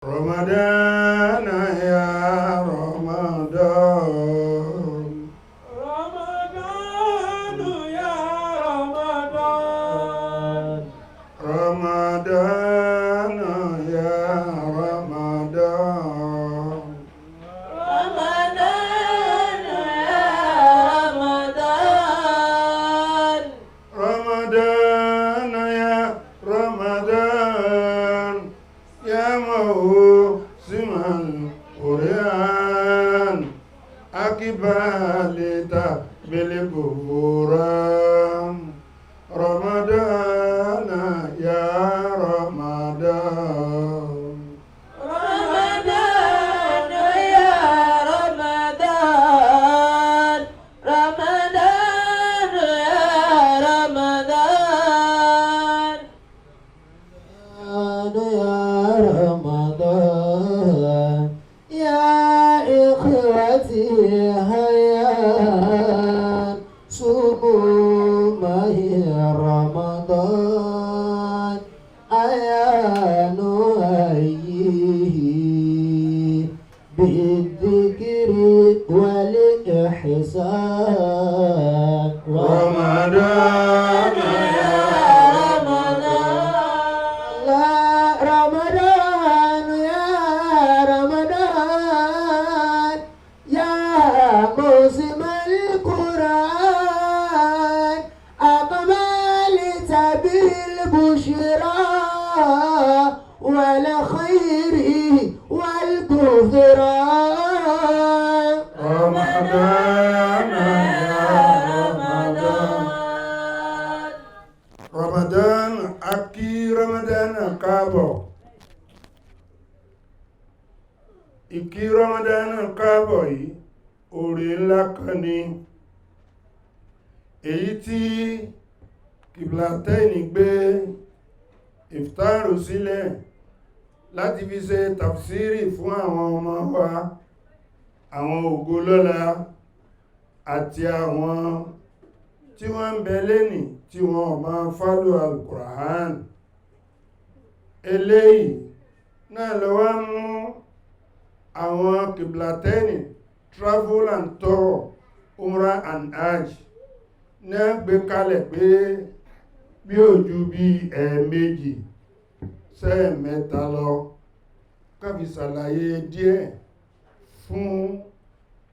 Ramadan ya Ramadan. Ramadan ya Ramadan. Ramadan ya Ramadan. Ramadan ya Ramadan. Ramadan ya Ramadan ya mawsim al-Quran akibalita bil ghufran. Ramadan ya Ramadan. Ramadan ya Ramadan. Ramadan ya Ramadan. يا رمضان يا إخوتي هيا صوموا معي رمضان أيا نهيه بالذكر والإحسان. Ramadan Ya Ramadan. الله رمضان يا رمضان يا موسم القرآن أقبلت بالبشرى والخير والغفران. Ramadan ya Ramadan. Ramadan. Ramadan akí Ramadan káàbọ̀. Ìkí Ramadan káàbọ̀ yìí oore ńlá kan ni, èyí tí Kiblatẹ́ni gbé ìftáàrù sílẹ̀ láti fi ṣe tafsiri fún àwọn ọmọ wa, àwọn ògo lọ́la àti àwọn tí wọ́n ń bẹ lẹ́nì tí wọ́n máa fálò al-Qur'an. Eléyìí náà lọ wá mú àwọn Kiblatẹ́ni travel and tour, Umrah and Hajj náà gbé kalẹ̀ pé bí ó ju bí ẹ̀ẹ̀mejì sẹ́ẹ̀mẹ́ta lọ, káfi ṣàlàyé díẹ̀ fún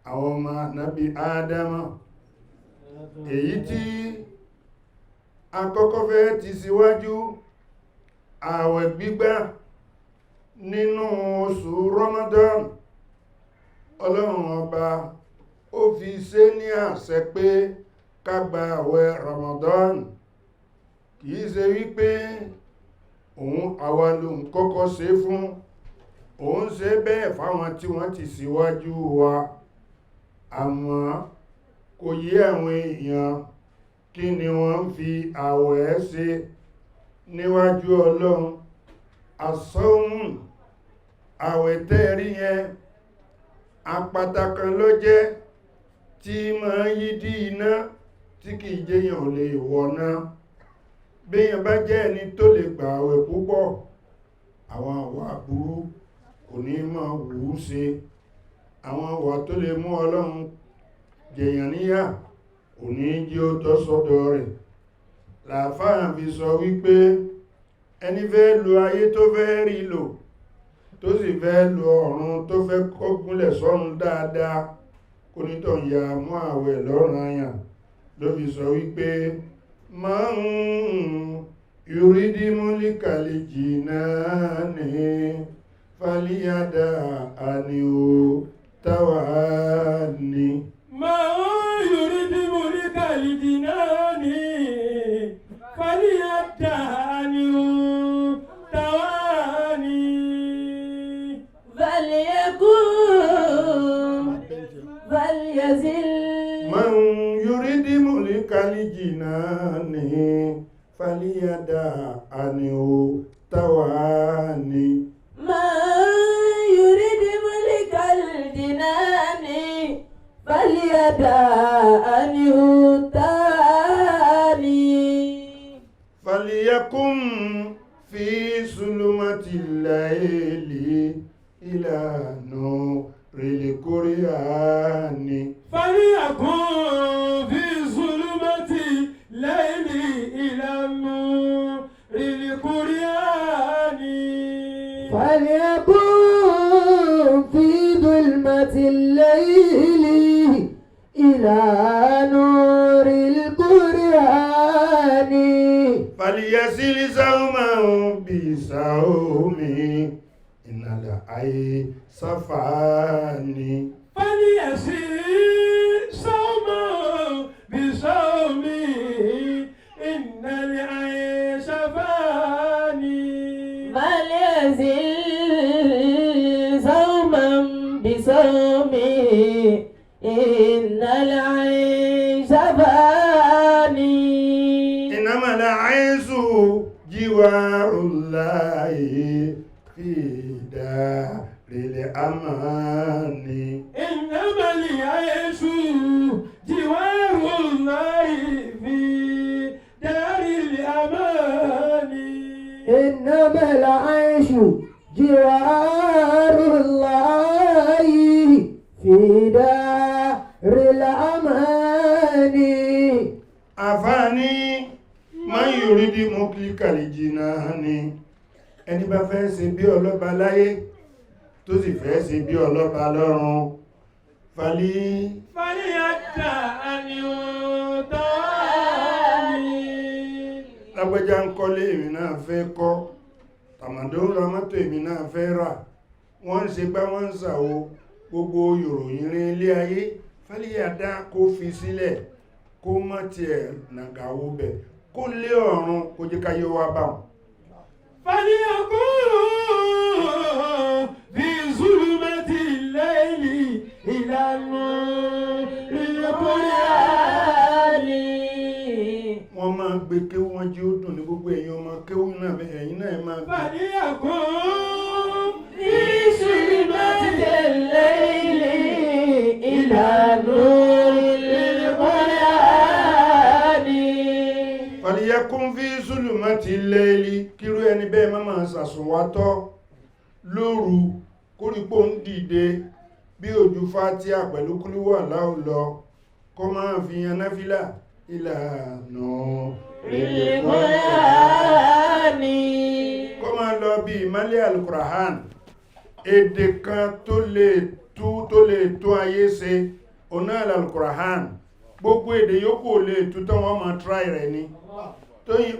àwọn ọmọ Ànábì Ádámà. Èyí tí akọ́kọ́ fẹ́ ti síwájú, ààwẹ̀ gbígbà nínú oṣù Ramadan, Ọlọ́run Ọba ó fi ṣe ní àṣẹ pé ká gba ààwẹ̀ Ramadan. Kìí ṣe wípé òun àwa lòun kọ́kọ́ ṣe fún òun, ṣe bẹ́ẹ̀ fáwọn tí wọ́n ti síwájú wa, àmọ́ kò yé àwọn èèyàn kí ni wọ́n ń fi àwẹ̀ ṣe níwájú Ọlọ́run. Àsọ́hùn àwẹ̀ tẹ́rí yẹn, àpáta kan ló jẹ́ tí máa yí dí iná tí kìí jẹ́yàn lè wọ̀ná. Béèyàn bá jẹ́ ẹni tó lè gbà àwẹ̀ púpọ̀, àwọn àwà burú kò ní máa wù ú ṣe, àwọn àwà tó lè mú Ọlọ́run jẹ̀yàn níyà kò ní jí ó tọ́ sọ́dọ̀ rẹ̀. Làáfáà fi sọ wípé ẹni fẹ́ lo ayé tó fẹ́ rí lò, tó sì fẹ́ lo ọ̀run, tó fẹ́ kọ́gúnlẹ̀ sọ́run dáadáa, kó nítọ̀ ya mú àwẹ̀ lọ́rùn àyàn. Ló fi sọ wípé máa ń yurídí múlíkàlì jìnnà ní fàlíyàdà àníò táwà ní. من يريد ملك الجنان فليدعني تواني. فليكن فليزل. من يريد ملك الجنان فليدع عنه تواني. من يريد ملك الجنان فليدع عنه التواني. فليكن في ظلمة الليل. ìlànà rèlékóríàní. فليكن في ظلمة الليل إلى النور القرآن. فليكن في ظلمة الليل إلى نور القرآن. فليصل صوما بصوم إن العيش فاني. فليصل صوما بصومه إن العيش فاني. فليزل صوما بصومه إن العيش فاني. إنما العيش جوار الله في دار الأمان. إنما العيش جوار الله في دار الأمان. إنما العيش جوار الله في دار الأمان. Àfáàní máa ń yorí dí mú kíkàlì jìnnà ni ẹni bá fẹ́ ṣe bí ọlọ́ba láyé tó sì fẹ́ ṣe bí ọlọ́ba lọ́run falí. فليدع أن يطاني. Lágbẹ́já ń kọ́lé, èmi náà fẹ́ kọ́. Tàmàdó ń ra mọ́tò, èmi náà fẹ́ rà. Wọ́n ń ṣe gbá, wọ́n ń ṣàwo, gbogbo ìròyìn rin ilé ayé, fálíyàdá kó fi sílẹ̀, kó má tiẹ̀ nàgàwó bẹ̀, kó lé ọ̀run, kó jẹ́ káyé wá bá wọn. فليكن في ظلمة الليل إلى النور القرآن. Wọ́n máa gbé kéwú, wọn jí ó dùn ní gbogbo ẹ̀yin ọmọ kéwú náà, ẹ̀yin náà ẹ máa gbé. فليكن في ظلمة الليل إلى نور القرآن. Fàlìyẹkún fi súlùmọ́ ti lẹ́ẹ̀lì, kírú ẹni bẹ́ẹ̀ má máa sàsùnwátọ́ lóru, kórípò ń dìde bí ojú fatia pẹ̀lú kúlúwà láòlọ, kó máa fi yan náfílà ìlànà القرآن. Kó máa lọ bí ìmálẹ̀ alukurahan, èdè kan tó lè tú tó lè tó ayé ṣe ọ̀nà alukurahan. Gbogbo èdè yòókù ò lè tú tán, wọ́n máa try rẹ̀ ni.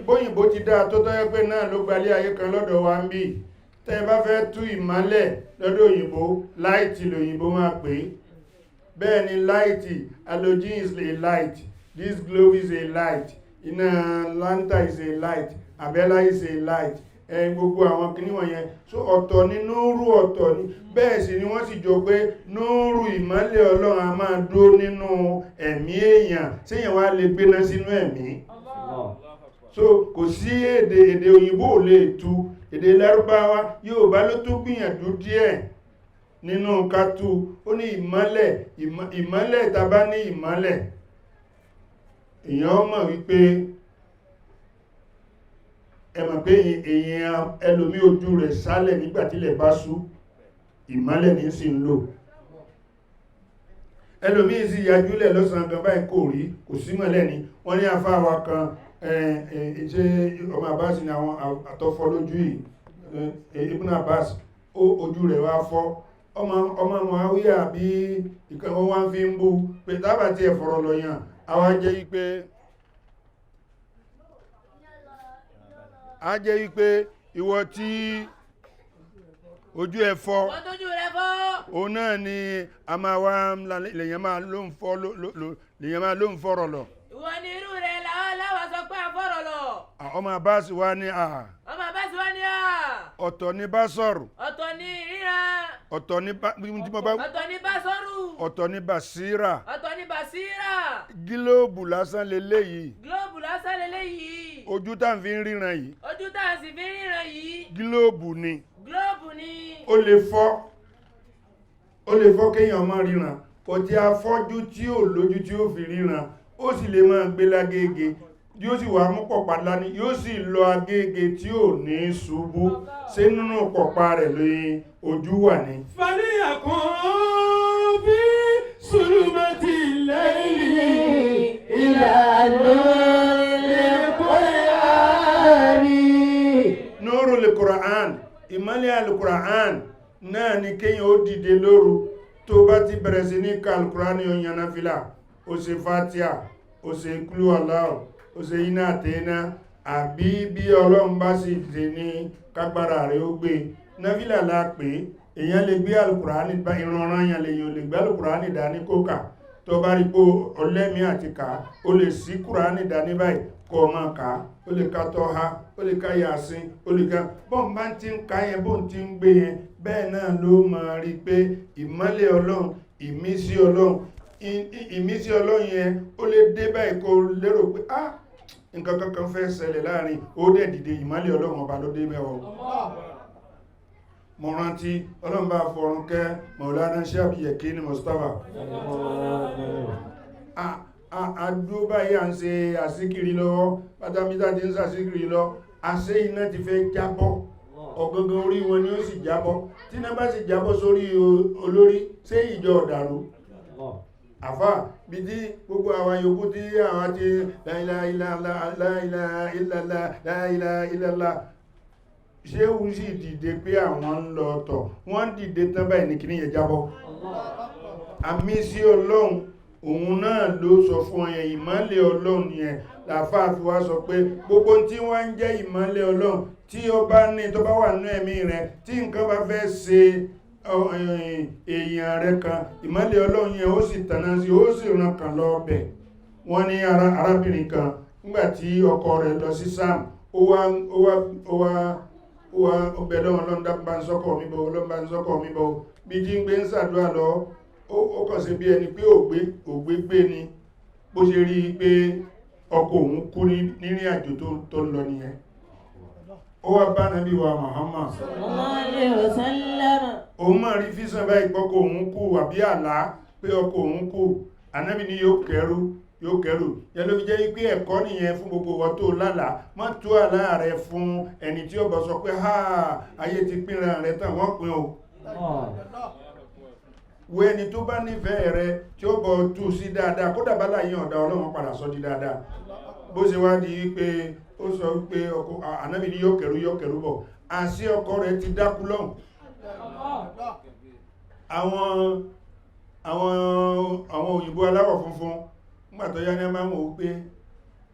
Bóyìnbó ti dáa tó tọ́yẹ́ pé náà ló gbalé ayé kan lọ́dọ̀ wa ń bí. Tẹ́ bá fẹ́ tú ìmálẹ̀ lọ́dọ̀ òyìnbó, light lòyìnbó máa pè é. Bẹ́ẹ̀ ni light, halogen is a light, this globe is a light, iná lanta is a light, abẹ́lá is a light, ẹ̀yìn gbogbo àwọn kìíní wọ̀nyẹn. So ọ̀tọ̀ ni núrù, ọ̀tọ̀ ni. Bẹ́ẹ̀ sì ni wọ́n sì jọ pé núrù, ìmọ́lẹ̀ Ọlọ́run, a máa dó nínú ẹ̀mí èèyàn. Séèyàn wá lè gbéná sínú ẹ̀mí? So kò sí èdè, èdè òyìnbó ò lè tú, èdè Lárúbáwá, Yorùbá ló tún gbìyànjú díẹ̀ nínú kátú. Ó ní ìmọ́lẹ̀, ìmọ́lẹ̀. Tá bá ní ìmọ́lẹ̀, èèyàn mọ̀ wípé ẹ mọ̀ pé èèyàn ẹlòmí ojú rẹ̀ sálẹ̀ nígbàtílẹ̀ bá ṣú, ìmọ́lẹ̀ ní sí ń lò. Ẹlòmí sì yajúlẹ̀ lọ́sàn gan báyìí, kò rí, kò sí mọ́lẹ̀ ni. Wọ́n ní afáwa kan, ṣe ọmọ Abbas ni àwọn àtọ́fọ́ lójú yìí, Ibn Abbas, ojú rẹ̀ wá fọ́. Ọmọ Muawiya bí ìkan wọ́n wá ń fi ń bú pé tábà tí ẹ fọ̀rọ̀ lọ yàn, àwa jẹ́ wípé a jẹ́ wípé ìwọ tí ojú ẹ fọ́, Wọ́n tójú rẹ̀ fọ́. Òun náà ni a máa wá lèyàn máa ló ń fọ́ lèyàn máa ló ń fọ̀rọ̀ lọ. Ìwọ ni irú rẹ̀ làwọn láwa sọ pé àfọ̀rọ̀ lọ. Ọmọ Abbas wa ní à. Ọmọ Abbas wa ní à. Ọ̀tọ̀ ní bá sọ̀rọ̀. Ọ̀tọ̀ ní ríran. Ọ̀tọ̀ ní bá tí mo bá. Ọ̀tọ̀ ní bá sọ́rù. Ọ̀tọ̀ ní basira. Ọ̀tọ̀ ní basira. Gílóòbù lásán leléyìí. Gílóòbù lásán leléyìí. Ojú tá à ń fi ń ríran yìí. Ojú tá à ń sì fi ń ríran yìí. Gílóòbù ni. Gílóòbù ni. Ó lè fọ́, ó lè fọ́ kéèyàn má ríran. Kò tí afọ́jú tí ò lójú tí ó fi ríran, ó sì lè máa gbé lágége. Yóò sì wà mú pọ̀pá dání, yóò sì lọ agége tí ò ní ṣubú. Ṣé nínú pọ̀pá rẹ̀ lóyìn ojú wà ní? فليكن في ظلمة الليل إلى نور القرآن. Nuru al-Qur'an, ìmọ́lẹ̀ al-Qur'an náà ni kéyàn ó dìde lóru. Tó bá ti bẹ̀rẹ̀ sí ní ka al-Qur'an, ó yan náfìlà, ó ṣe Fatiha, ó ṣe kúlú Allah, ó ṣe iná àtẹ́ná, àbí bí Ọlọ́run bá sì ti ní kágbára rẹ̀ ó gbé náfìlà la pé èyàn lè gbé al-Qur'an bá ìrànràn yàn lè yàn lè gbé al-Qur'an dání kó kà. Tó bá rí pé ọlẹ́mí àti ká, ó lè sí Kùránì dání báyìí kó máa ká. Ó lè ka Tọ́ha, ó lè ka Yàsín, ó lè ka bọ́n bá ti ń ka yẹn, bọ́n ti ń gbé yẹn, bẹ́ẹ̀ náà ló máa rí pé ìmọ́lẹ̀ Ọlọ́run, ìmísí Ọlọ́run, ìmísí Ọlọ́run yẹn, ó lè dé báyìí kó lérò pé ah, nǹkan kankan fẹ́ ṣẹlẹ̀ láàrin, ó dẹ̀ dìde, ìmọ́lẹ̀ Ọlọ́run ọba ló dé mẹ́wọ̀. Mo rántí, Ọlọ́run bá fọ̀run kẹ́ Maulana Sheikh Yekini Mustapha. Àdúró báyìí, à ń ṣe àsíkiri lọ́wọ́ pátámítà tí ń sàsíkiri lọ, àṣẹ iná ti fẹ́ jábọ́, ọ̀gangan orí wọn ni ó sì jábọ́. Tí iná bá sì jábọ́ sórí olórí, ṣé ìjọ ọ̀dàrú àfà bí tí gbogbo àwa yòókù tí àwa ti la ilaha illallah, la ilaha illallah, la ilaha illallah. Ṣéwù sì dìde pé àwọn ń lọ ọ̀tọ̀, wọ́n dìde tán báyìí ní kìíní yẹn jábọ́. Àmì sí Ọlọ́run, òun náà ló sọ fún ọyẹn, ìmọ́lẹ̀ Ọlọ́run yẹn làfáà fi wá sọ pé gbogbo tí wọ́n ń jẹ́ ìmọ́lẹ̀ Ọlọ́run tí ó bá ní, tó bá wà nínú ẹ̀mí rẹ, tí nǹkan bá fẹ́ ṣe èèyàn rẹ kan, ìmọ́lẹ̀ Ọlọ́run yẹn ó sì tàná sí, ó sì ràn kàn lọ ọbẹ̀. Wọ́n ní arábìnrin kan, nígbàtí ọkọ rẹ̀ lọ sí sam, ó wá ó wá ó wá ó wá ọbẹ̀ lọ́wọ́, Ọlọ́run dákun bá ń sọ́kọ̀ mi bọ̀, Ọlọ́run bá ń sọ́kọ̀ mi bọ̀. Bí jí ń gbé ń ṣàdúrà lọ, ó kàn sí bí ẹni pé ògbé ògbé gbé ni. Bó ṣe rí i pé ọkọ òun kú nírìn àjò tó ń lọ nìyẹn. Ó wá bá Nábì wa Muhammad. Alaihi wasallam. Òun máa rí físàn báyìí pọ́kọ òun kú, àbí àlá pé ọkọ òun kú. Ànábì ní yóò kẹrù, yóò kẹrù yẹn. Ló fi jẹ́ pé ẹ̀kọ́ nìyẹn fún gbogbo wọn tó lálàá. Má tú àlá rẹ fún ẹni tí ó bá sọ pé ha, ayé ti pínra rẹ tán. Wọ́n pín o. Wo ẹni tó bá nífẹ̀ẹ́ rẹ tí ó bọ̀ tú sí dáadáa, kódà bá láyé ọ̀dà, Ọlọ́run padà sọ di dáadáa. Bó ṣe wá di wípé ó sọ wípé ọkọ, Ànábì ní yóò kẹrù, yóò kẹrù bọ̀, àṣé ọkọ rẹ̀ ti dákú lọ́hùn. Àwọn òyìnbó aláwọ̀ funfun, nígbà tó yá ní a máa ń wò ó pé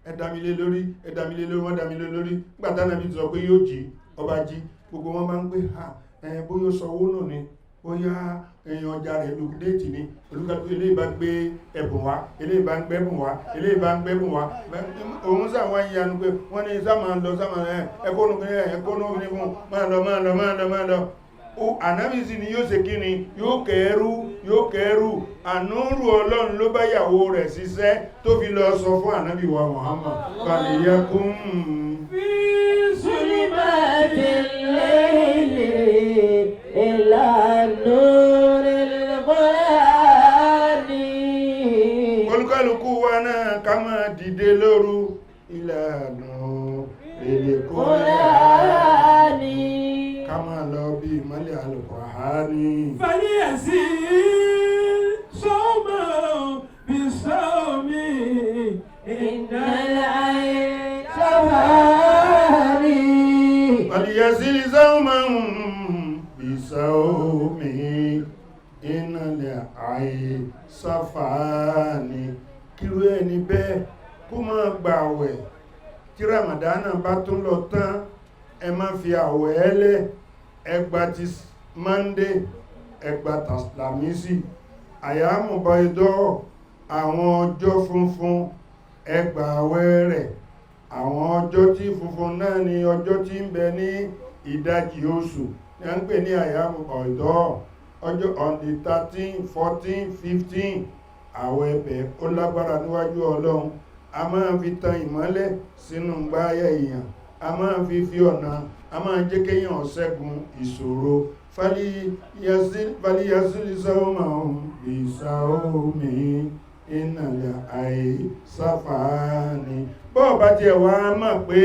ẹ dá mi lé lórí, ẹ dá mi lé lórí. Wọ́n dá mi lé lórí. Nígbà tánàbí ti sọ pé yóò jí, ọba jí. Gbogbo wọn máa ń pè ha ẹ, bóyá ó sọ owó nù ni, bóyá èèyàn ọjà rẹ̀ lùkúdéètì ni. Olúkàlùkù, eléyìí bá gbé ẹ̀bùn wá, eléyìí bá ń gbẹ́bùn wá, eléyìí bá ń gbẹ́bùn wá. Òun sàwọn ìyanu pé wọ́n ní sáma lọ sáma ẹ ẹkọ́nù ẹkọ́nù ní fún máa lọ, máa lọ, máa lọ, máa lọ. Ó Ànábì sì ni yóò ṣe kí ni, yóò kẹ́rù, yóò kẹ́rù. Ànúrù Ọlọ́run ló bá yàwó rẹ̀ ṣiṣẹ́ tó fi lọ sọ fún Ànábì wa Muhammad kàlíyàkùn. في ظلمات الليل إلى نور القرآن. Olúkálukú wa náà, ká máa dìde lóru ìlànà èlé القرآن. ká máa lọ bí ìmọ́lẹ̀ Al-Qur'ani. فليزيد صوما بالصوم إن إن العين شفاني. فليزل زوما بصومه إن العين صفاني. Kírú ẹni bẹ́ẹ̀ kó máa gbà àwẹ̀. Tí Ramadana bá tún lọ tán, ẹ má fi àwẹ̀ ẹlẹ́. Ẹ gba ti Monday, ẹ gba tàlámísì, àyàmùbọ̀ idọ́, àwọn ọjọ́ funfun, ẹ gbà àwẹ̀ rẹ̀. Àwọn ọjọ́ tí funfun náà ni ọjọ́ tí ń bẹ ní ìdajì oṣù ní à ń pè ní àyàmùbọ̀ idọ́, ọjọ́ on the 13, 14, 15. Àwẹ̀ ẹ̀bẹ̀ ó lágbára níwájú Ọlọ́run. A máa fi tan ìmọ́lẹ̀ sínú gbáyà èèyàn, a máa fi ọ̀nà, a máa jẹ́ kéèyàn ṣẹ́gun ìṣòro. Fàlíyàsílì sọ́ọ́mà ìsàómi. Ìnàlẹ̀ àìsáfàání. Bọ́ọ̀ bá tiẹ̀ wá mọ̀ pé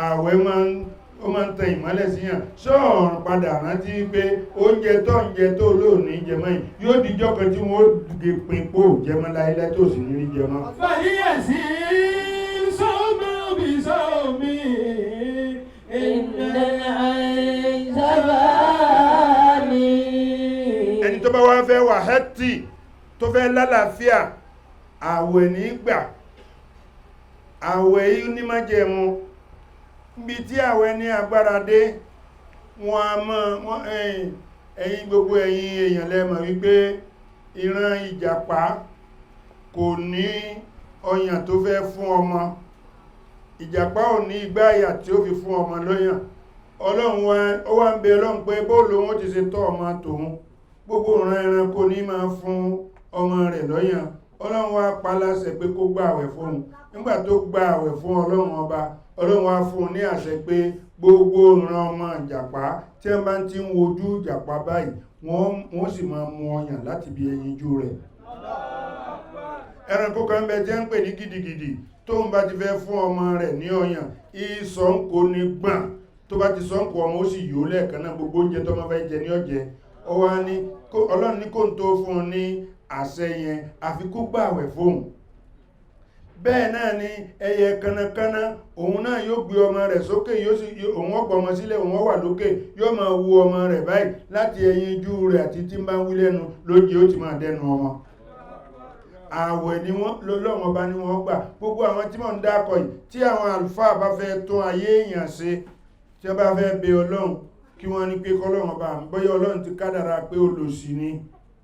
ààwẹ̀ máa ń ó máa ń tan ìmọ́lẹ̀ síyàn, ṣọ́ọ̀rùn padà rántí pé oúnjẹ tó ń jẹ tó lóòní jẹ mọ́ yìí yóò dijọ́ kan tí wọ́n ó gé pin pò jẹ mọ́ láíláí tó sì ní rí jẹ mọ́. فليزل صوما بصوم إن إن العيش فاني. Ẹni tó bá wá fẹ́ wà hẹ́tì, tó fẹ́ lálàáfíà, àwẹ̀ ní gbà. Àwẹ̀ yìí ní májẹ̀mú. Bí tí àwẹ̀ ní agbára dé, wọ́n a mọ́ wọ́n ẹ̀yin gbogbo ẹ̀yin èèyàn lẹ́mọ̀ wípé ìran ìjàpá kò ní ọyàn tó fẹ́ fún ọmọ. Ìjàpá ò ní igbá àyà tí ó fi fún ọmọ lọ́yàn. Ọlọ́run wá, ó wá ń bẹ Ọlọ́run pé bó lòun ó ti ṣe tọ́ ọmọ tòun. Gbogbo ìran ẹranko ní máa fún ọmọ rẹ̀ lọ́yàn. Ọlọ́run wá pa láṣẹ pé kó gba àwẹ̀ fún òun. Nígbà tó gba àwẹ̀ fún Ọlọ́run ọba, Ọlọ́run wá fún un ní àṣẹ pé gbogbo ìran ọmọ ìjàpá tí wọ́n bá ti ń wojú ìjàpá báyìí, wọ́n sì máa mu ọyàn láti bí ẹyinjú rẹ̀. Ẹranko kan bẹ tí ń pè ní gidigidi, tó ń bá ti fẹ́ fún ọmọ rẹ̀ ní ọyàn, ìsọ̀ ń kó ní gbọ̀n. Tó bá ti sọ ń kó ọmọ, ó sì yó lẹ́ẹ̀kan náà, gbogbo oúnjẹ tó ọmọ fẹ́ jẹ ní ọ̀jẹ̀. Ó wá ní Ọlọ́run ní kó ń tó fún un ní àṣẹ yẹn, àfi kó gbààwẹ̀ fóun. Bẹ́ẹ̀ náà ni ẹyẹ kanakana, òun náà yóò gbé ọmọ rẹ̀ sókè, yóò sì òun ọgbọ̀ ọmọ sílẹ̀, òun ó wà lókè, yóò máa wo ọmọ rẹ̀ báyìí láti ẹyinjú rẹ̀, àti tí ń bá ń wí lẹ́nu lójì ó ti máa dẹnu ọmọ. Ààwẹ̀ ni wọ́n lọ́lọ́run ọba ni wọ́n gbà. Gbogbo àwọn tí mò ń dákọ̀ yìí, tí àwọn àlùfáà bá fẹ́ tún ayé èèyàn ṣe, tí wọ́n bá fẹ́ bẹ Ọlọ́run, kí wọ́n ní pé kọ́lọ́run ọba, bóyá Ọlọ́run ti kádàrá pé olòṣì ni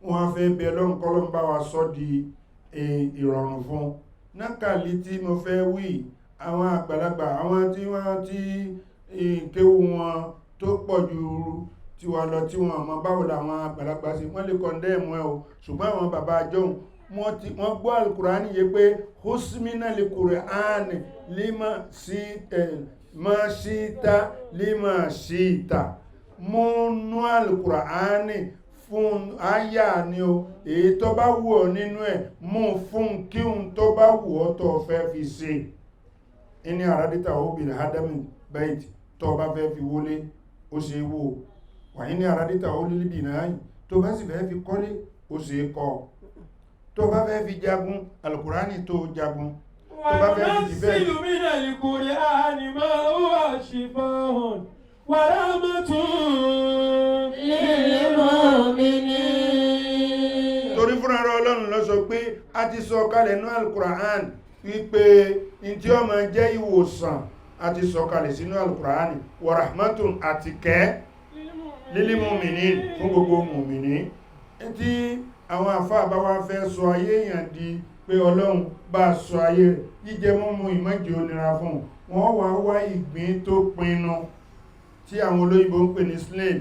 wọ́n á fẹ́ bẹ Ọlọ́run, kọ́lọ́run bá wa sọ di ìrọ̀rùn fún un. Nákàlí tí mo fẹ́ wí, àwọn àgbàlagbà, àwọn tí wọ́n ti kéwú wọn tó pọ̀ ju tiwa lọ, tí wọ́n mọ báwo làwọn àgbàlagbà ṣe, wọ́n lè kọ̀ndẹ́ẹ̀mù ẹ o. Ṣùgbọ́n àwọn bàbá àjọhùn, wọ́n gbọ́ alukurani yé pé husmina li kurani lima sí ẹ ma síta lima síta múnú alukurani fún àyà ni o, èyí tó bá wù ọ́ nínú ẹ̀ mú fún kí n tó bá wù ọ́ tó fẹ́ fi ṣe. Ní àrádìtà obìnrin hadami bait, tó bá fẹ́ fi wọlé, ó ṣe wò wàyí. Ní àrádìtà olílíbì náà yìí, tó bá sì fẹ́ fi kọ́lé, ó ṣe kọ́. Tó bá fẹ́ fi jagun, alukurani tó jagun, tó bá fẹ́ fi dìbẹ́. وننزل من القرآن ما هو شفاء ورحمة للمؤمنين. Torí fúnra rẹ̀ Ọlọ́run ló sọ pé a ti sọ kalẹ̀ ní alukura'an wípé n tí ó máa jẹ́ ìwòsàn, a ti sọ kalẹ̀ sínú alukura'an, wa rahmatun, àti kẹ́, lílímùmìnì, fún gbogbo mùmìnì. Tí àwọn àfáà bá wá fẹ́ sọ ayé èèyàn di pé Ọlọ́run bá sọ ayé rẹ̀, jíjẹ múmu ìmọ̀jì onira fún wọn, wá wá ìgbín tó pinnu tí àwọn olóyìnbó ń pè ní snail.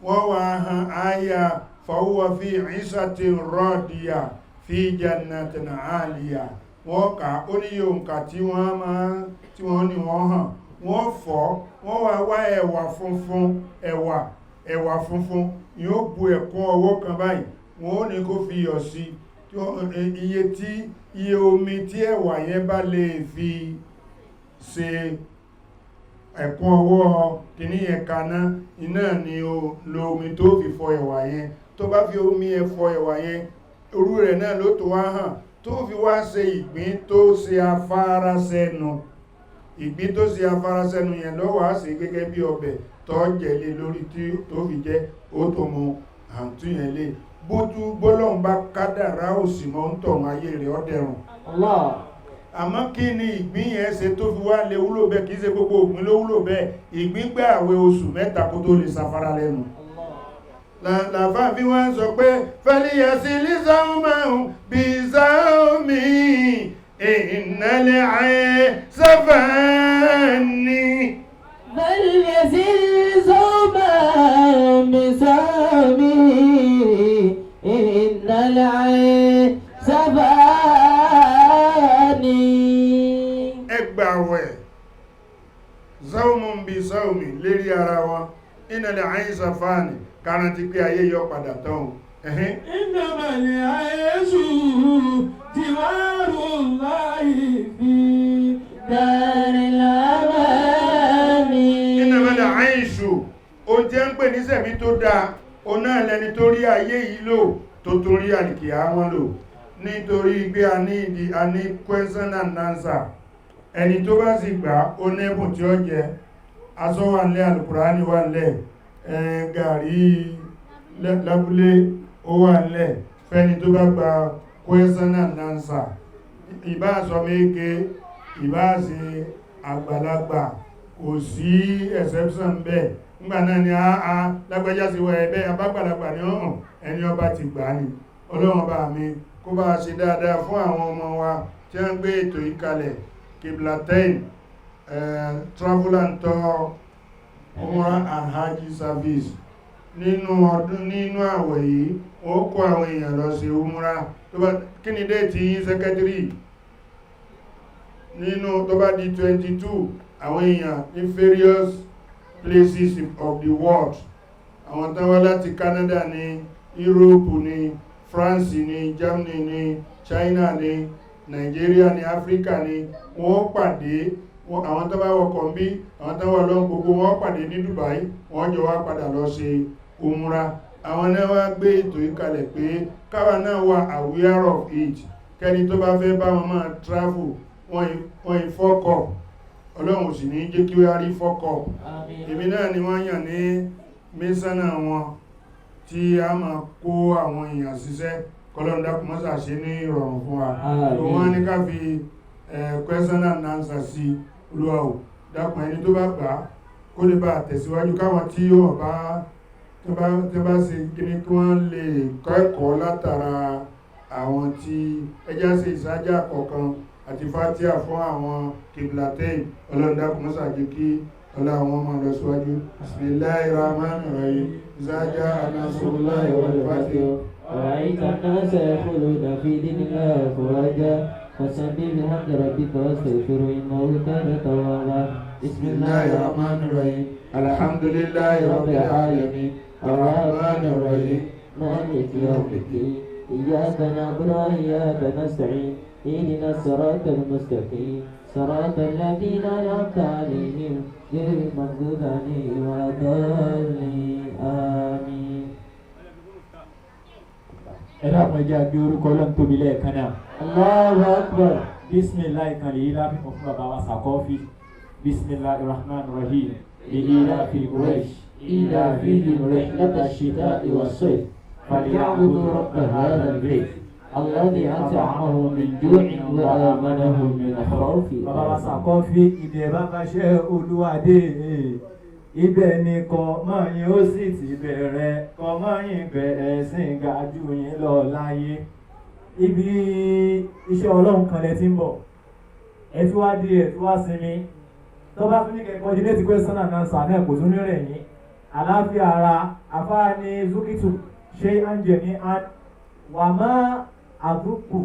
Wọ́n wá han àyà fàwọ́ fi ìsàtì rọ́dìyà fi jannatin àlìyà, wọ́n kà ó ní òǹkà tí wọ́n máa tí wọ́n ní wọ́n hàn, wọ́n fọ́, wọ́n wá wá ẹ̀wà funfun, ẹ̀wà funfun yóò bu ẹ̀kún ọwọ́ kan báyìí, wọ́n ó ní kó fi iyọ̀ sí iye tí iye omi tí ẹ̀wà yẹn bá lè fi ṣe ẹ̀kún ọwọ́ kìíní yẹn kaná, iná ni o lo omi tó fi fọ ẹ̀wà yẹn. Tó bá fi omi ẹ fọ ẹ̀wà yẹn, orú rẹ̀ náà ló tó wá hàn tó fi wá ṣe ìgbín tó ṣe afárá sẹ́nu. Ìgbín tó ṣe afárá sẹ́nu yẹn ló wá ṣe gẹ́gẹ́ bí ọbẹ̀ tó jẹ̀lé lórí tí tó fi jẹ́ ó tó mu àǹtú yẹn lé bójú gbólóhùn bá kádàrá òsì mọ́ ń tọ̀hún, ayé rẹ̀ ọ́dẹ̀rùn. Allah. Àmọ́ kí ni ìgbín yẹn ṣe tó fi wá lè wúlò bẹ́ẹ̀? Kìí ṣe gbogbo ògbín ló wúlò bẹ́ẹ̀. Ìgbín gbé àwẹ̀ oṣù 3 kó tó lè ṣafárá lẹ́nu. Làfáà fi wọ́n sọ pé fẹ́líyàsí lísàmù bí sáàmì ìnàlẹ̀ ẹ̀ sáfàání. فليزل صوما بصومه إن العين سباني. Ẹgbàwẹ̀ záùmù bí sáùmì lérí ara wọn, ìnàlẹ̀ ẹ̀ sáfàání, kárántí pé ayé yọ padà tán o. Ẹ̀hẹ́n. إنما العيش جوار الله في دار الأمان. Ìnàmọ́lẹ̀ àìṣù, ohun tí a ń pè ní sẹ̀mí tó dáa, o náà lẹni tó rí ayé yìí lò tó tún rí àlìkìyà wọn lò. Nítorí pé a ní ìdí a ní question and answer. Ẹni tó bá sì gbà ó nẹ́bùn tí ó jẹ. Aṣọ wà nílẹ̀, Àlùkùránì wà nílẹ̀, gàrí lábúlé ó wà nílẹ̀. Fẹ́ni tó bá gba question and answer. Ìbá sọ méke, ìbá ṣe àgbàlagbà, kò sí exception bẹ́ẹ̀. Nígbà náà ni àá lágbàjá sí wọ ẹ̀bẹ́ abágbàlagbà ní ọ̀hàn ẹni ọba ti gbà ní. Ọlọ́run ọba mi kó bá ṣe dáadáa fún àwọn ọmọ wa tí wọ́n gbé ètò yìí kalẹ̀, Qiblatain Travel and Tour Umrah and Hajj Service. Nínú ọdún, nínú àwẹ̀ yìí, wọ́n kó àwọn èèyàn lọ sí Umrah. Tó bá kí ni date yín, secretary? Nínú tó bá di 22, àwọn èèyàn ní various places of the world, àwọn tán wá láti Canada ní, Europe ní, France ní, Germany ní, China ní, Nigeria ní, Africa ní, wọ́n pàdé. Àwọn tó bá wọkọ̀ ń bí, àwọn tó wà lọ́n, gbogbo wọ́n pàdé ní Dubai, wọ́n jọ wá padà lọ ṣe umra. Àwọn náà wá gbé ètò yìí kalẹ̀ pé káwa náà wà aware of it, kẹ́ni tó bá fẹ́ bá wọn máa travel, wọ́n ì fọ́kọ̀. Ọlọ́run ò sì ní jẹ́ kí wọ́n rí fọ́kọ̀. Èmi náà ni wọ́n yàn ní mísánà wọn tí a máa kó àwọn èèyàn ṣiṣẹ́. Kọlọ́run dákun mọ́sà ṣe ní ìrọ̀rùn fún wa. Àmín. Wọ́n ní ká fi question and answer sí. Olúwa ò dákun, ẹni tó bá gbà á kó lè bá tẹ̀síwájú, káwọn tí yóò bá tó bá ṣe kíní kí wọ́n lè kẹ́kọ̀ọ́ látara àwọn tí ẹjá ṣe ìsájà kọ̀ọ̀kan àti fatia fún àwọn Qiblatain. Ọlọ́run dákun mọ́sà jẹ́ kí ọlá àwọn ọmọ lọ síwájú. Bismillahir rahmanir rahim. Ìsájà nasrullahi wal fath. ورأيت الناس يدخلون في دين الله أفواجا فسبح بحمد ربك واستغفره إنه كان توابا. بسم الله الرحمن الرحيم. الحمد لله رب العالمين الرحمن الرحيم مالك يوم الدين. إياك نعبد وإياك نستعين. اهدنا الصراط المستقيم، صراط الذين أنعمت عليهم غير المغضوب عليهم ولا الضالين. آمين. Ẹ dákun, ẹ jẹ́ a gbé orúkọ Ọlọ́run tóbi lẹ́ẹ̀kan náà. الله أكبر. Bisimilahi kan lèyí láfikún fún bàbá wa Sàkọ́fì. Bisimilahi rahman rahim. Li'ilafi Quraish. إيلافهم رحلة الشتاء والصيف فليعبدوا رب هذا البيت الذي أطعمهم من جوع وآمنهم من خوف. Bàbá wa Sàkọ́fì, ibi ẹ̀ bá bá ṣe olúwadé, ibẹ̀ ni kọ́ mọ́ yín ó sì ti bẹ̀rẹ̀ kọ́ mọ́ yín bẹ̀rẹ̀ sí ga jù yín lọ láyé. Ibi iṣẹ́ Ọlọ́run kan lẹ ti ń bọ̀, ẹ fi wá dé, ẹ fi wá sinmi, tó bá tún ní kẹ́ coordinate question and answer náà, kò tún ní rẹ̀ yín. Àlàáfíà ara afáà ní zukitu ṣé àǹjẹ̀ ní wà má àdúkù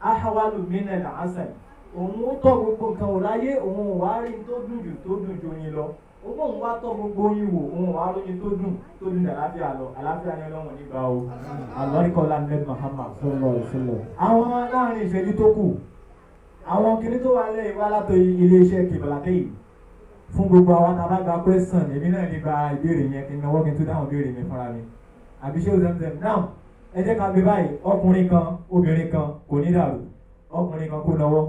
ahawalu minal asal. Òun ó tọ́ gbogbo nǹkan wò láyé, òun ò wá rí tó dùn jù tó dùn ju oyin lọ. Òun òun wá tọ́ gbogbo oyin wò, òun ò wá róyin tó dùn tó dùn jù àlàáfíà lọ. Àlàáfíà ni Ọlọ́run nígbà o. Àlọ́ríkọ́lá ned Muhammad. Àwọn láàrin ìṣẹ́jú tó kù, àwọn kinní tó wà lẹ́yìn wá látọ̀ iléeṣẹ́ Kìbìlàtẹ́yì fún gbogbo àwọn tá a bá gba question. Èmi náà lè gba ìbéèrè yẹn, kí n náwó kí n tó dáhùn ìbéèrè mi fúnra mi, àbí ṣé o Zemzem now? Ẹ jẹ́ ká gbé báyìí: ọkùnrin kan, obìnrin kan, kò ní dàrú. Ọkùnrin kan kó náwó.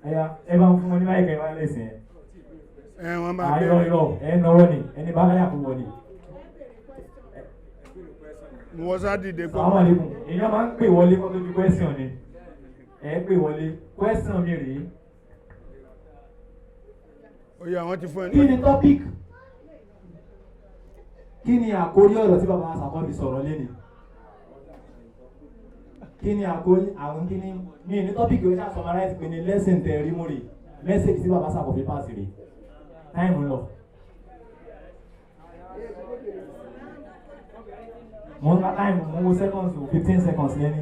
Ẹ̀yà, ẹ bá ń fún wọn ní báyìí kẹ́ ẹ bá lè sìn ẹ́. Ẹ wọ́n bá Àìrọ̀ irọ́, ẹ náwó ni ẹni bá láyà kó wọ ni. Wọ́n sá dìde pé Assalamu alaikum. Èèyàn máa ń pè wọlé kó tó di question ni. Ẹ pè wọlé. Question mi rèé. Ó yá, wọ́n ti fún ẹ Kí ni topic, kí ni àkórí ọ̀rọ̀ tí bàbá Sàkọ́bí sọ̀rọ̀ léni? Kí ni àkórí àwọn kí ni mi ní topic yóò ṣáà summarize pé ní lesson tẹ̀ rí mú rè, message tí bàbá Sàkọ́bí pass rè. Time lọ. Mo ń ka time, mo ń wo seconds o, 15 seconds lẹ́ni.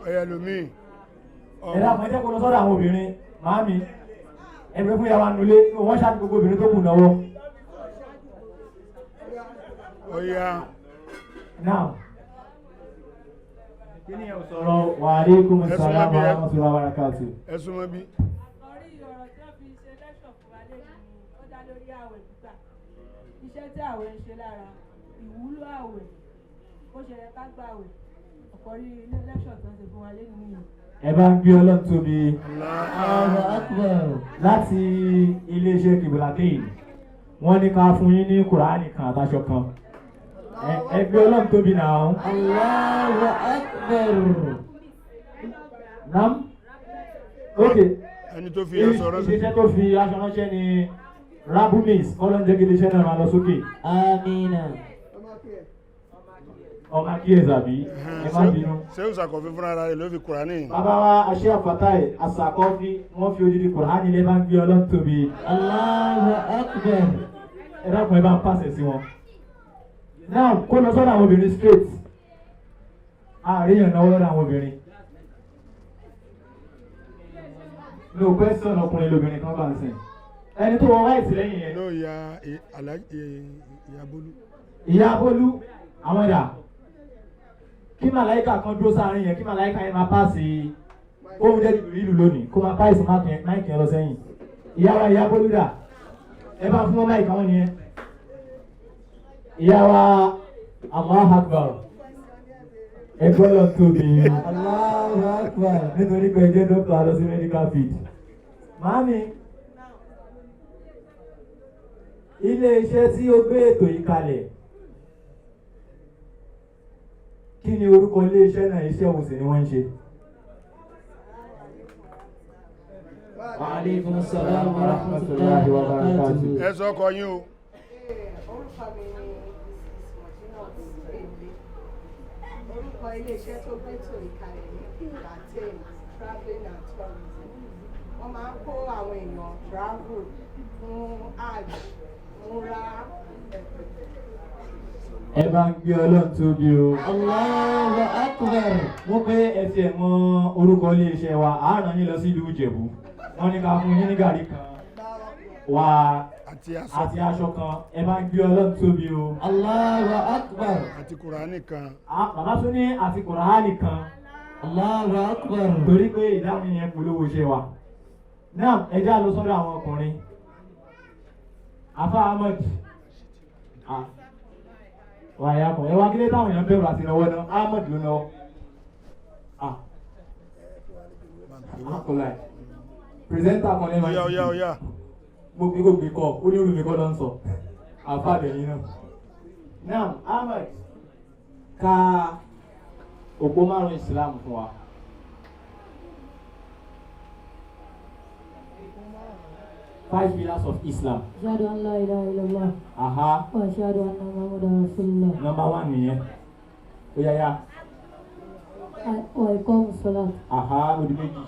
Ọ̀yà lómi. Ẹ dákun, ẹ jẹ́ kó lọ sọ́dọ̀ àwọn obìnrin. Màámi, ẹ bẹ fún yàrá nulẹ̀, wọ́n ṣáà gbogbo obìnrin tó kù náwó. Ó yá. Now, kí ni ò sọ̀rọ̀? Wa alaikum salam wa rahmatullahi wa barakatuh. Ẹ súnmọ́ bí. Àkọ́rí ọ̀rọ̀ tí wọ́n fi ṣe lẹ́ṣọ̀ fún wa lẹ́yìn ó dá lórí àwẹ̀ gbígbà, iṣẹ́ tí àwẹ̀ ń ṣe lára, ìwúlò àwẹ̀, bó ṣe yẹ ká gbà àwẹ̀. Àkọ́rí lẹ́ṣọ̀ tí wọ́n ṣe fún wa lẹ́yìn nìyẹn. Ẹ bá ń gbé Ọlọ́run tóbi. Allahu Akbar. Láti iléeṣẹ́ Kibulatein, wọ́n ní ká fún yín ní Kùránì kan àtàṣọ kan. Ẹ gbé Ọlọ́run tóbi náà. Allahu Akbar. Nam? Ok. Ẹni tó fi aṣọ ránṣẹ́. Iléeṣẹ́ tó fi aṣọ ránṣẹ́ ni Rabumis. Ọlọ́run jẹ́ kí iléeṣẹ́ náà máa lọ sókè. Amina. Ọmọ akíyèsí àbí? Ẹ má bínú. Ṣé Sàkọ̀fí fúnra rẹ̀ ló fi Kùránì? Bàbá wa Aṣẹ́ Fatai Asakọ́fí, wọ́n fi odidi Kùránì lé. Bá ń gbé Ọlọ́run tóbi. Allahu Akbar. Ẹ dákun, ẹ bá ń pàṣẹ sí wọn. Now, kó lọ sọ́dọ̀ àwọn obìnrin straight. Àríyàn náwó lọ́dọ̀ àwọn obìnrin. No question, ọkùnrin lóbìnrin kan bá ń sìn. Ẹni tó wọ white lẹ́yìn yẹn. Ló ya ìyá Bólú. Ìyá Bólú, àwọn ẹ̀dà. Kí màláìkà kan dúró sáárín yẹn, kí màláìkà yẹn máa pàṣẹ ohun jẹ́ ìlú lónìí, kó máa pàṣẹ mic yẹn lọ sẹ́yìn. Ìyá wa Ìyá Bólú dà? Ẹ bá fún wọn mic àwọn nìyẹn. Ìyá wa, Allahu Akbar. Ẹgbẹ́ lọ tóbi. Allahu Akbar. Nítorí pé ẹ jẹ́ dókítà lọ sí medical field. Màámi, ilé iṣẹ́ tí ó gbé ètò yìí kalẹ̀, kí ni orúkọ ilé iṣẹ́ náà? Iṣẹ́ wo sì ni wọ́n ń ṣe? Wa alaikum salam wa rahmatullahi wa barakatuh. Ẹ sọ ọkọ yín o. Orúkọ mi ni Mrs. Mojinat Bende. Orúkọ iléeṣẹ́ tó gbétò ìkàlẹ̀ ní Latin Travelling and Tourism. Wọ́n máa ń kó àwọn èèyàn travel fún hajj, umrah. Ẹ bá ń gbé Ọlọ́run tóbi o. Allahu Akbar. Wọ́n pé ẹ tiẹ̀ mọ orúkọ ilé iṣẹ́ wa, à rán yín lọ sí ìlú Ìjẹ̀bú. Wọ́n ní ká fún yín ní gàrí kan wá àti aṣọ àti aṣọ kan. Ẹ bá ń gbé Ọlọ́run tóbi o. Allahu Akbar. Àti Kùránì kan. Ah, bàbá tún ní àti Kùránì kan. Allahu Akbar. Torí pé ìdáhùn yẹn polówó iṣẹ́ wa náà. Ẹ já lọ sọ́dọ̀ àwọn ọkùnrin. Afa Ahmed, ah, wàyà kàn ẹ wá kílé táwọn èèyàn bẹ̀rù àti náwó náà. Ahmed ló náwó, ah, akọlà ẹ presenter kan lẹ́nu. Oya, oya, oya. Mo gbé kó gbé kọ ó ní olùmí kọ́ ló ń sọ àfa àdẹ̀yìn náà. Now, Ahmed, ka òpó márùn Islam fún wa. Five pillars of Islam. أشهد أن لا إله إلا الله وأشهد أن محمدا رسول الله. Number one nìyẹn. Ó yá yá. وإقام الصلاة. Ó di méjì.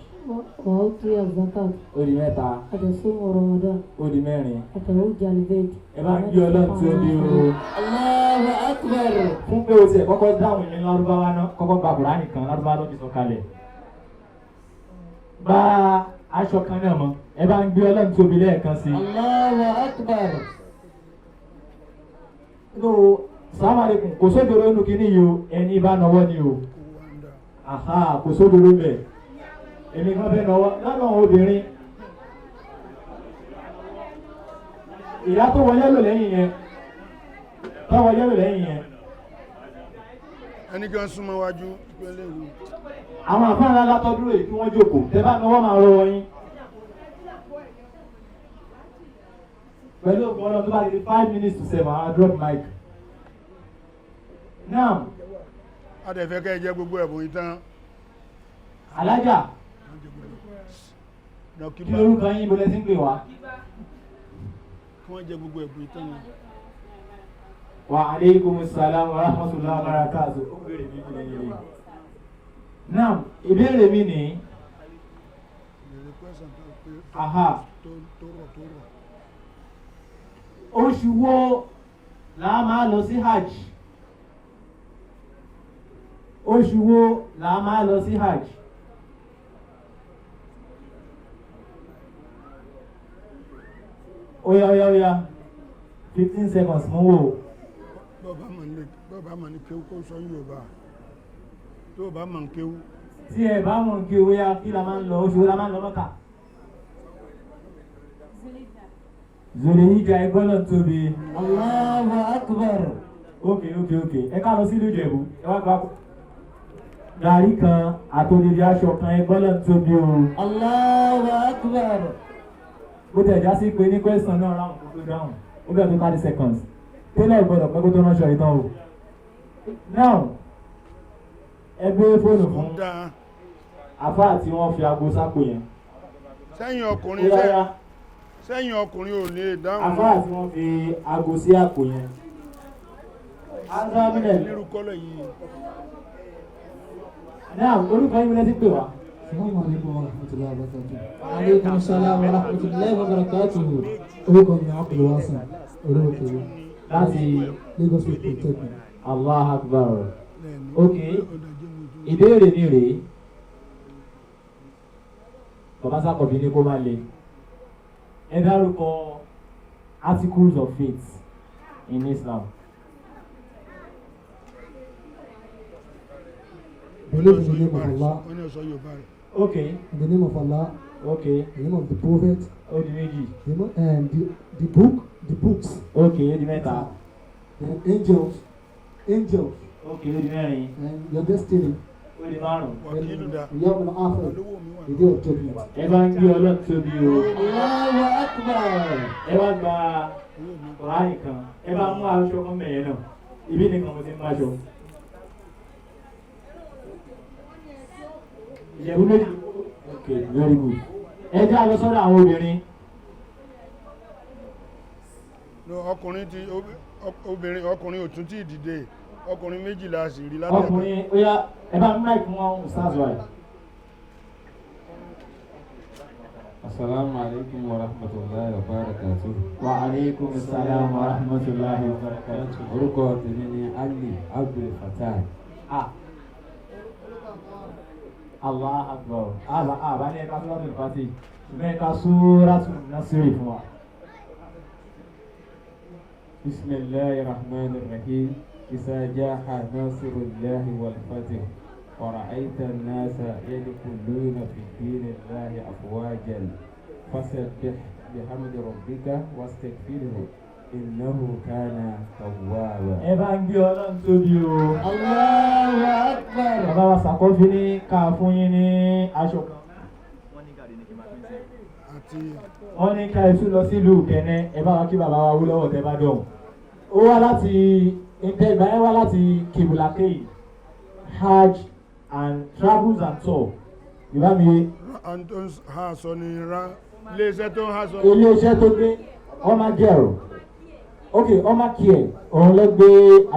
وأعطي الزكاة. Ó di mẹ́ta. وتصوم رمضان. Ó di mẹ́rin. وتحج البيت. Ẹ bá ń gbé Ọlọ́run tí ó bí o. Allahu Akbar. Fún pé o tiẹ̀ kọ́kọ́ dáhùn yẹn lárúbáwá náà, kọ́kọ́ gba Kùránì kan, lárúbáwá ló fi sọ kalẹ̀. Bá aṣọ kan náà mọ́, ẹ bá ń gbé Ọlọ́run tóbi lẹ́ẹ̀kan sí i. Allahu Akbar. No, salaam alaikum. Kò sódòdó nínú kinní yìí o, ẹni bá nọwọ́ ni o. Kò sódòdó bẹ̀. Èmi kan fẹ́ nọwọ́ lọ́nà obìnrin. Ìyá tó wọ yellow lẹ́yìn yẹn, tó wọ yellow lẹ́yìn yẹn. Ẹni kan súnmọ́ wájú pẹ́lẹ́ ìwò. Àwọn àfáà ńlá látọ́ dúró yìí, kí wọ́n jókòó. Tẹ́ bá nọwọ́, máa rọwọ́ yín. Pẹ̀lú ògùn Ọlọ́run, tó bá di 6:55, àwọn drop mic. Now, A dẹ̀ fẹ́ kẹ́ ẹ jẹ gbogbo ẹ̀bùn yìí tán. Alájà, kí lorúkọ yín? Ibo lẹ ti ń pè wá? Kí wọ́n jẹ gbogbo ẹ̀bùn yìí tán ni. Wa aleykum salam wa rahmatullahi wa barakatuh. Ó béèrè mi ní ilé. Now, ìbéèrè mi ní Ìbéèrè question tó pé tó rọ̀ tó rọ̀. Oṣù wo la máa lọ sí hajj? Oṣù wo la máa lọ sí hajj? Oya, oya, oya, 15 seconds, mú wò. Bọ́ọ̀bá mọ̀ ní kéwú, kó sọ Yorùbá. Tó bá mọ̀ ní kéwú. Tí ẹ bá mọ̀ kí owó yá, kí la máa ń lọ, oṣù wo la máa ń lọ Mọ́kà? Zulhijja. Ẹgbọ́n náà tóbi. Allahu akbar. Ok, ẹ ká lọ sí ìlú Ìjẹ̀bú, ẹ wá gba gàrí kan àtòlìdí aṣọ kan. Ẹgbọ́n náà tóbi o. Allahu akbar. Bó tẹ̀ já sí pé ní question náà, ráhùn kó tó dáhùn, ó bẹ̀rẹ̀ tó 30 seconds. Tẹ́lẹ̀ gbọ́dọ̀ pẹ́ kó tó ránṣọ ìtàn o. Now, ẹ gbé fóònù fún Dáa. àfáà tí wọ́n fi aago sápò yẹn. Sẹ́yìn Ó ọkùnrin yára. Sẹ́yìn ọkùnrin ò lè dáhùn. Àfáà tí wọ́n fi aago sí àpò yẹn. Azamilẹ̀. Nírú kọ́lọ̀ yìí. Now, orúkọ yín lẹ́sí pè wá. Assalamu alaikum warahmatullahi wabarakatuh. Aleykum salaam wa rahmatulahi wa barakatuhu. Orúkọ mi Abdulwasan Olóòkèwé. Láti Lagos State Polytechnic. Allah akbar. Ok, ìbéèrè mi rèé. Bàbá Sàkọ̀bí ní kó má le. Ẹ dárúkọ articles of faith in Islam. Believe in the name of Allah. Wọ́n ní ọ̀sọ́ Yorùbá rẹ̀. Ok. In the name of Allah. Ok. The name of the Prophet. Ó di méjì. The, name- and the book, the books. Ok, ó di mẹ́ta. Then angels, angels, Ok, ó di mẹ́rin. and your destiny. Ó di márùn. Wàkílù dá. Yawm al-Akhir, the day of judgment. Ẹ bá ń gbé Ọlọ́run tóbi o. Allahu akbar. Ẹ wá gba Kùránì kan. Ẹ bá mú aṣọ kan mẹ̀yẹ náà. Ibi nìkan mo ti mú aṣọ. Ìjẹ̀bú méjì. Ok, very good. Ẹ jẹ́ àlọ́ sọ́dọ̀ àwọn obìnrin. No, ọkùnrin ti obìnrin, ọkùnrin ò tún tí ì dìde. Ọkùnrin méjìlá sì rí látẹ̀kọ́. Ọkùnrin, ó yá, ẹ bá mú mic fún wọn, Ustaz wa. Assalamu alaikum wa rahmatullahi wa barakatuh. Wa alaikum salam wa rahmatullahi wa barakatuh. Orúkọ tèmi ni Ali Abdul Fattah. Ah. Allah akbar. Àbá àbá ní ẹ̀ka Suratul Fatih. Ṣùgbọ́n ẹ̀ka Suratul Nasri fún wa. Bismillahir Rahmanir Rahim. Iza ja'a nasrullahi wal fath. Wa ra'aita an-nasa yadkhuluna fi dinillahi afwajan. Fasabbih bihamdi rabbika wastaghfirhu innahu kana tawwaba. Ẹ bá ń gbé Ọlọ́run tóbi o. Allahu akbar. Bàbá wa Sàkọ́fí ní ká fún yín ní aṣọ kan. Àti Wọ́n ní ká ẹ tún lọ sílùú Kẹ́nẹ́, ẹ bá wa kí bàbá wa wú lọ́wọ́ tẹ́ bá dọ̀hùn. Ó wá láti ǹtẹ́ ìgbà yẹn, wá láti Kibulakei Hajj and Travels and Tour. Ìbá mi yé. Ra- tó ń ha aṣọ ni ra iléeṣẹ́ tó ń ha aṣọ. Iléeṣẹ́ tó gbé ọmọ girl, ok, ọmọ care, òun ló gbé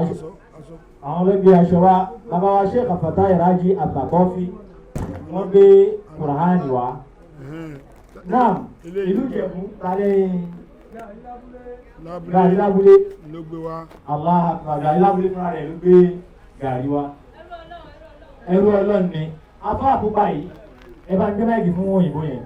aṣọ, àwọn ló gbé aṣọ wa. Bàbá wa Sheikh Fatai Raji Àtàkọ́fí, wọ́n gbé Kùránì wá. Náà ìlú Ìjẹ̀bú tálẹ́ gàrí lábúlé. Ló gbé wá. Allah akbar. Gàrí lábúlé fúnra rẹ̀ ló gbé gàrí wá. Ẹrú Ọlọ́run ni afá àpòpá yìí. Ẹ bá ń gbé mic fún òyìnbó yẹn.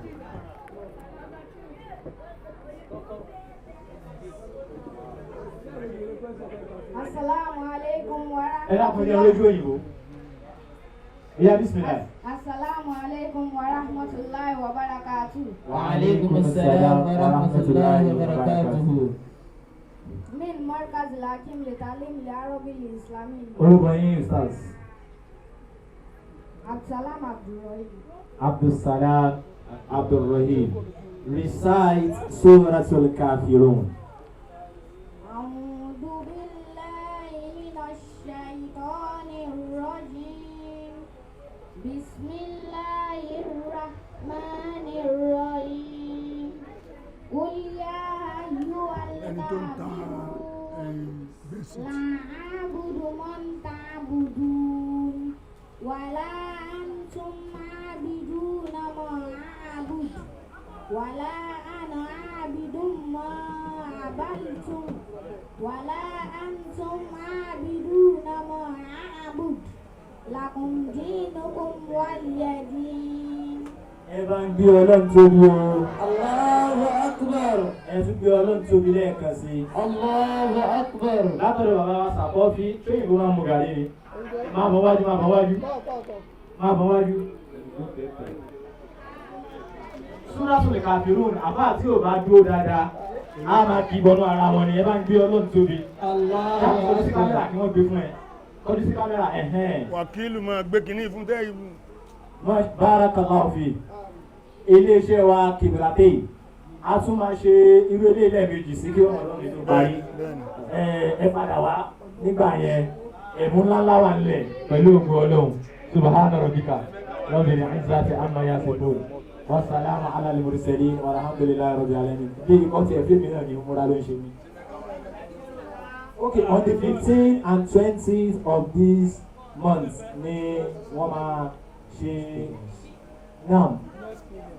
Assalamu alaikum wa Ẹ dákun, ní olójú òyìnbó. Ìyá, bismillah. Assalamu alaikum wa rahmatullahi wa barakatuh. Wa alaikum assalam wa rahmatullahi wa barakatuhu. Min Markaz Al-Hakim li Ta'lim al-Arabi al-Islami. Orúkọ yín, Ustaz? Abdulsalam Abdulrahim. Abdulsalam Abdulrahim, recite Suratul Kafirun. أعوذ بالله من الشيطان الرجيم. بسم الله الرحمن الرحيم. قل يا أيها Ẹni tó ń ta الكافرون. Bẹ́sìtì. لا أعبد ما تعبدون ولا أنتم عابدون ما أعبد ولا أنا عابد ما عبدتم ولا أنتم عابدون ما أعبد لكم دينكم ولي دين. Ẹ bá ń gbé Ọlọ́run tóbi o. Allahu akbar. Ẹ Ẹ tún gbé Ọlọ́run tóbi lẹ́ẹ̀kan sí i. Allahu akbar. Látọ̀dọ̀ bàbá wa Sàkọ́fí, tó yìnbó máa mú gàrí ni. Máa bọ̀ wájú, máa bọ̀ wájú. Máa bọ̀ wájú. Súrátùl Kàfírùn, àbá tí ò bá dúró dáadáa, á máa kì í bọnú ara wọn ni. Ẹ bá ń gbé Ọlọ́run tóbi. Allahu Kọjú sí kámẹ́rà akbar. kí wọ́n gbé fún ẹ. Kọjú sí kámẹ́rà ẹ̀hẹ́n. Wàkílù máa gbé kinní fún tẹ́ Barakallahu fi. Iléeṣẹ́ wa Kiblatay, a tún máa ṣe irú eléyìí lẹ́ẹ̀mejì sí kí Ramadan lè tó parí. Ẹ padà wá nígbà yẹn, ẹ̀bùn ńláńlá wà nílẹ̀ pẹ̀lú ògo Ọlọ́run. Subhana rabbika rabbil izzati amma yasifun. Wa salamu ala al-mursalin walhamdulillahi rabbil alamin. Bí ikọ̀ tiẹ̀ fíìmù náà ni múra ló ń ṣe mí. Okay, on the 15th and 20th of this month ni wọ́n máa ṣe. Now,